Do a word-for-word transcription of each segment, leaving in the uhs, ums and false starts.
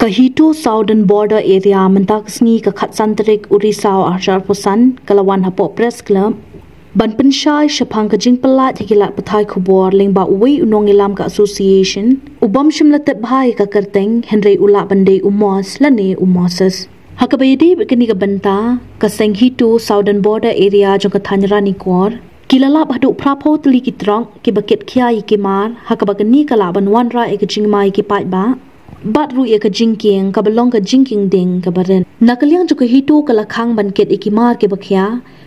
Ka HITO Southern Border Area mynta ka sngi ka khatsan tarik u Risaw arhajar arphew san ka la wan hapoh Press Club ban pynshai shaphang ka jingpyllait ha ki lad pathai khubor lyngba uwei u nongïalam ka association u bym shym la tip bha ïa ka kyrteng hynrei u lah ban dei u Mos lane u Moses. Ha kaba ïadei bad kane ka bynta, ka seng HITO Southern Border Area jong ka thaiñ Ranikor ki la lap haduh phra phew tylli ki trok kiba kit khia ïa ki mar, ha kaba kane ka lah ban wanrah ïa ka jingma ïa ki paidbah bad ruh ïa ka jingkieng kaba long ka jingkieng dieng kaba rit. Na ka liang jong ka HITO ka la khang ban kit ïa ki mar kiba khia,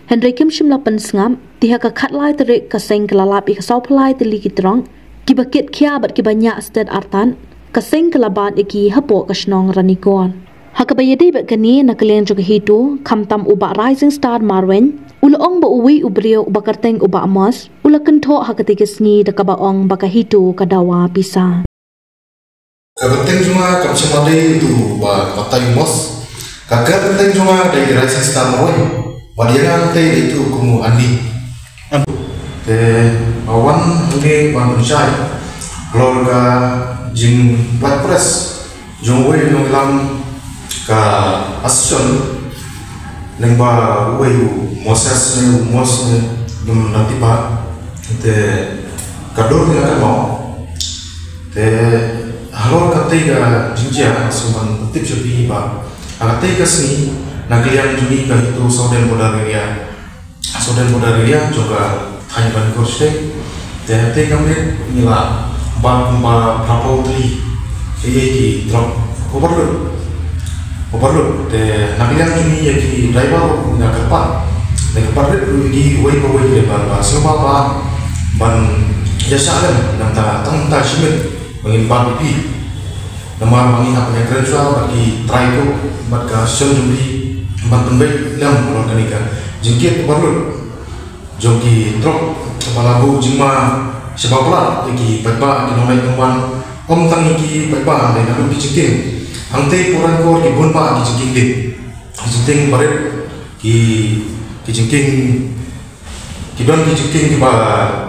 hynrei kim shym la pynsngap. Te ha ka khatlai tarik ka seng ka la lap ïa ka sawphew lai tylli ki trok kiba kit khia bad kiba ñiah stet artat. Ka seng ka la bat ïa ki hapoh ka shnong Ranikor. Ha kaba ïadei bad kane, na ka liang jong ka HITO, khamtam u Bah Rising Star Marwein u la ong ba uwei u briew uba kyrteng u Bah Mos u la kynthoh ha katei ka sngi da kaba ong ba ka HITO ka dawa pisa. Ka kyrteng jong nga kam shym la dei utu ba batai u Mos. Ka kyrteng jong nga dei Rising Star Marwein. Bad ïa nga te dei utu kum u Andy. Te ba wan hangne ban pynshai halor ka jingpynlait press jong uwei u nongïalam ka association lyngba uwei u Moses ne u Mos ne, ngim nang tip bha. Te ka dur ne ka mau. Te halor katei ka jingjia nga sngewbha ban tip sha phi ba ha katei ka sngi na ka liang jong ngi ka HITO Southern Border Area, Southern Border Area jong ka thaiñ Ranikor State. Te hatei ka miet ngi la bat kumba phra phew tylli ki, ki trok overload. Overload. Te na ka liang jong ngi ïa ki driver ngi la kyrpad, ngi la kyrpad rit ruh ïa kiwei pa wei ki driver ba sngewbha ba ban ïaishah lem, nangta tang mynta shi miet ba ngin bat ïa phi. Namar ba ngi hap ban ïakren shuwa bad ki trai court bad ka seng jong ki ban pynbeit lem halor kane ka jingkit overload jong ki trok kaba la buh jingma shibun palat ïa ki paidbah, ki nongleit nongwan, ym tang ïa ki paidbah hynrei naduh ki jingkieng. Hangtei hapoh Ranikor ki bun bha ki jingkieng dieng, ki jingkieng barit, ki, ki jingkieng, ki don ki jingkieng kiba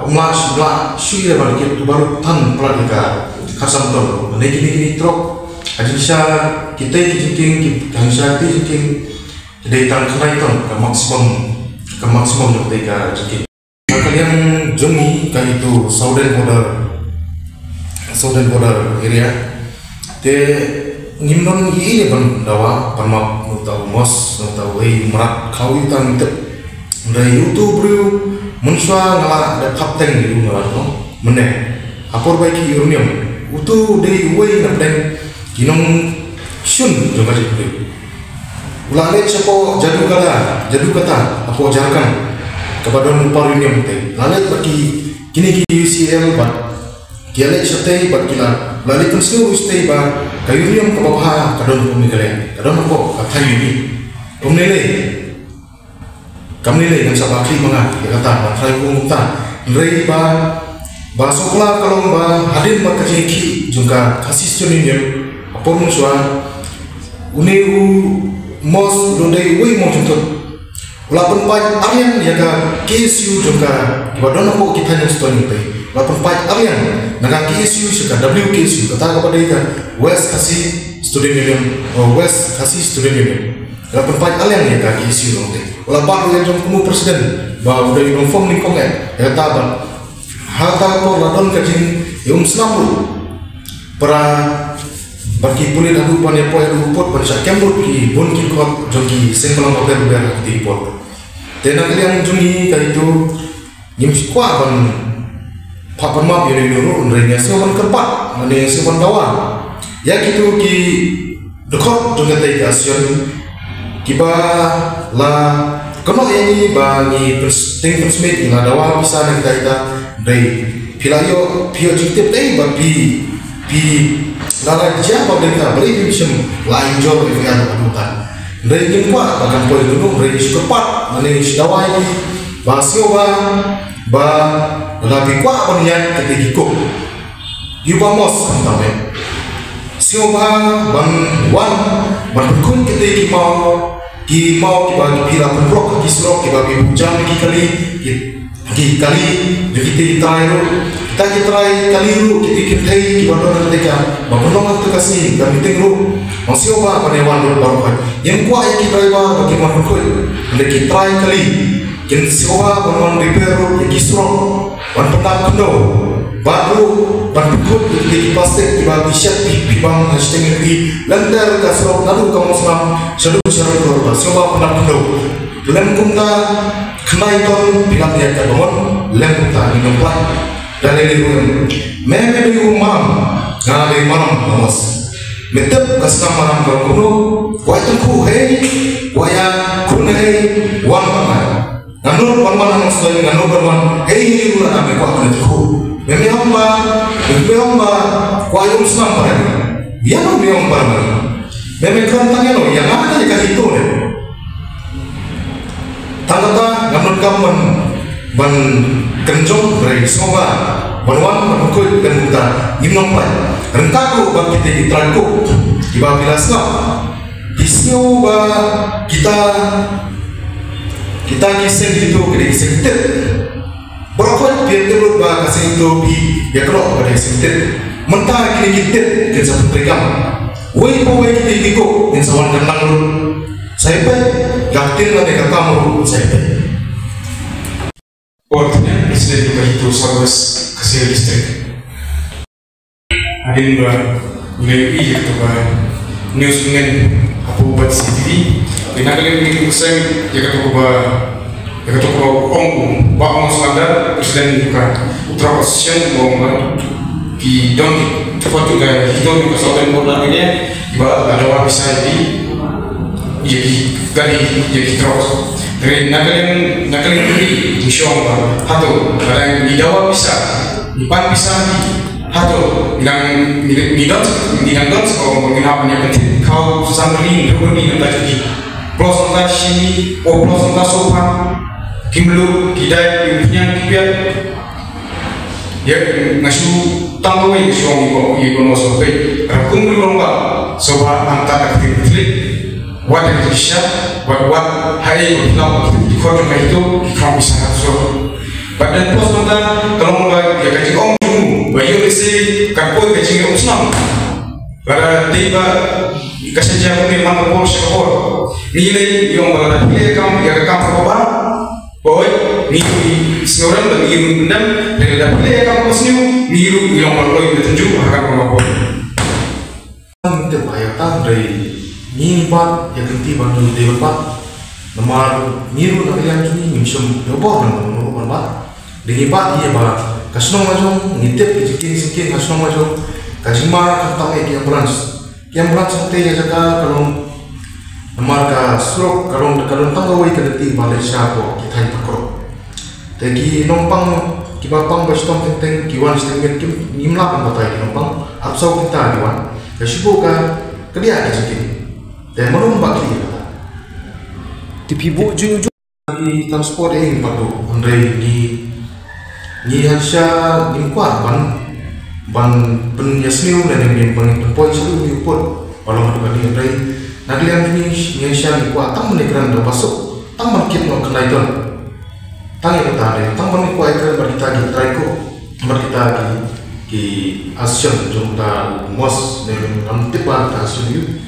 ym lah shuh, lah shuh ïa ban kit, kiba lut than palat ïa ka khatsan ton. Lane kine kine trok, ka jingshai kitei ki jingkieng, ki, ka jingshai kitei ki jingkieng ki dei tang khyndai ton ka maximum, ka maximum jong katei ka jingkieng. Na ka liang jong ngi ka HITO Southern Border, Southern Border Area. Te ngim don ei ei ban dawa, ban map na uta u Mos, na uta uei u mrad, khaw ïa uta ngim tip. Hynrei utu u briew mynshuwa nga la dep khapteng ïa u, nga la ong mynne ha por ba ki ïa u riewniam, utu dei uwei na pdeng ki nongshun jong ka jaitbynriew. U la leit shapoh Jadukata, Jadukata hapoh Jharkhand, kaba don u para ïa u riewniam te. La leit bad ki, kine ki U C L bad ki la leit shatei bad ki la, la leit pynsngew shatei ba ka uranium kaba bha ka don hapoh Meghalaya, ka don hapoh ka thaiñ jong ngi. Kumne lei, kumne lei, ngam shym la khih ma nga ïa kata, ba trai kumta. Hynrei ba, ba sngewphylla ka long ba hadien bad ka jingïakhih jong ka Khasi Student Union ha por mynshuwa, une u Mos u dei uwei u nongshyntur. U la pynpait arliang ïa ka K S U jong ka, kiba don hapoh ki thaiñ nongshun ïing tei. U la pynpait arliang na ka K S U sha ka W K S U, kata kaba dei ka West Khasi Student Union, o West Khasi Student Union. U la pynpait arliang ïa ka K S U jong tei. U la bat ruh ïa jong kum u president ba u dei u nongform nyngkong eh. Ïa kata ba ha kata ka por la don ka jingïaumsnam ruh. Para bad ki pulit haduh ban ïa poi haduh u pud ban shah kem lut ki bun ki kot jong ki seng balang baber baber ha ki por. Te na ka liang jong ngi ka HITO ngim kwah ban phah pan map ïa uno uno ruh, hynrei ngi sngew ban kyrpad, ngi sngew ban dawa ïa kito ki dkhot jong katei ka association kiba la kynnoh ïa ngi ba ngi pyns-, tieng pynsmit ngi la dawa pisa na kita kita. Dei phi la ïoh, phi ïoh jingtip dei ba phi, phi la, la jia ba dei kita, balei phim shym la injure ïa ka, ïa ka, ïa ka. Dei ngim kwah ba kan poi ïa uno uno, dei shu kyrpad lane shu dawa ïa ki ba sngewbha ba lada phi kwah ban ïaid katei ki kup, ïa u Bah Mos, khamtam eh, sngewbha ban wan ban pynkhuid kitei ki maw, ki maw kiba phi la pynrok ha ki surok, kiba phi buh jam ïa ki kali, ki, ki kali jong kitei ki trai ruh, ki Kita ki trai kali ruh, kita ki kynthei kiba don ha Amerika, ba pynlong ha kata ka sngi ka meeting ruh, ym sngewbha ban ïa wan lut baroh khoit. Ngim kwah ïa ki driver ba ki wan khuid, hynrei ki trai kali kin sngewbha ban wan repair ruh ïa ki surok, ban pyndap khyndew, bad ruh ban pynkhuid ïa ki plastik kiba phi shet phi, phi bam ha shiteng ïa lynter ka surok naduh ka Mawsnam shaduh sha Rangkhur, ban sngewbha pyndap khyndew. Lem kumta, khyndai ton phi lap ïa ka bamon, lem kumta ngin ym pynlait. Da lei lei ruh em. Me me dei u maram, nga dei maram ka mos. Me tip ka snam maram ka long kumno, kwah ïa tyngkhuh hei, kwah ïa khun hei, wan ma nga. Nga nud ban wan ha Nongstoiñ, nga nud ban wan, hei hei ruh lada me kwah ban tyngkhuh. Me me ong ba, me me ong ba, kwah ïa u snam para. Ïa ma me ong para ma. Me me kren tang ïa no, ïa nga ka ïa ka HITO ne. Tang kata ngam donkam ban, ban kynjong, hynrei sngewbha ban wan ban khuid, lem kumta ngim nang pynlait. Ryngkat ruh bad kita ki trai kup kiba phi la sngap. Phi sngew ba kita, kita ki seng HITO ki dei ki seng tit. Baroh khoit phi tip lut ba ka seng HITO phi ïakynnoh ba dei seng tit. Mynta kine ki tit kin sa pyntreikam. Wei pa wei kita ki kup ngin sa wan kynlang lut. Sa ïa peit, ka ktien lane ka kam ruh sa ïa peit. Por tynrai, President ka HITO South West Khasi Hills District. Hadien ba ngi la ïohi ïa kata ka news mynne hapoh Batesi TV, na ka liang ngi kynsan ïa kata kaba, ïa kata kaba ong u Bah Amos Mander, President ka Uttarakhand Association, ba ong ba ki don ki dkhot jong ka HITO jong ka Southern Border Area ba la dawa pisa ïa ki, ïa ki kali, ïa ki drugs. Hynrei na ka liang, na ka liang jong ngi, ngi ong ba hato lada ngi dawa pisa, ngi pan pisa ïa ki, hato ngi dang, ngi, ngi don, ngi dang don sa ba ngi hap ban ïa pynthik khaw san ri hynriew ri na ka jong ki. Plus nangta shi, o plus nangta sohphan, ki mluh, ki dait, ki umphniang, ki piat. Ïa, nga shu tang kawei, nga shu ong ïa ko, ïa ko, nga shu peit. Ra kum ri long ba, sngewbha nangta ka ktien Catholic. Wat ïa ka jingshisha, wat, wat ha ei ba ki lam ki dkhot jong ka HITO, ki kham pisa ha sor. Bad then plus nangta ka long ba ïa ka jingong jong u ba ïoh lehse kan poi ka jingïaroh snam. Lada dei ba ka sha jia kumne man ka por sha ka por, ngi lei ïa ong ba lada phi leh kam ïa ka kam kaba bha, ba oi, ngi ruh ngi sngewrem bad ngi ruh ngi pyndem. Lada phi leh ïa ka kam kaba sniew, ngi ruh ngi ong ba loi ba tynjuh ha ka kam kaba bha. Ngi tip ba ïa kata hynrei ngi bat ïa ka lynti ba ngi dei ban bat. Namar ngi ruh na ka liang jong ngi ngim shym ïoh bor na ka ruh ban bat. Dei ngi bat ïa ba ka shnong la jong, ngi tip ka jingkieng jingkieng ka shnong la jong. Ka jingma ka tang ïa ki ambulance. Ki ambulance hangtei ka jaka ka long namar ka surok ka long, ka long tang kawei ka lynti ba leit sha hapoh ki thaiñ Pyrkhrok. Te ki nongpang kiba pang ba shitom teng teng ki wan shiteng miet, kim, ngim lah ban batai ki nongpang, arphew saw kynta ki wan. Ka shu buh ka, ka diah ka jingkieng. Te mano ba ki ïa kata. Te phi buh ju ju ki transport ïa ngi pat ruh, hynrei ngi, ngi harsha ngim kwah ban, ban pynïasniew ne ngim, ban pynpoi shuh ïa u pud ba long haduh kane, hynrei na ka liang ngi, ngi harsha ngi kwah tang ban ïakren da ba suk, tang ban kit noh khyndai ton. Tang ïa kata ne, tang ban ïa kwah ïakren bad kita ki trai kup, bad kita ki, ki association jong kita u mos ne, ngam tip ba kita association ïa u.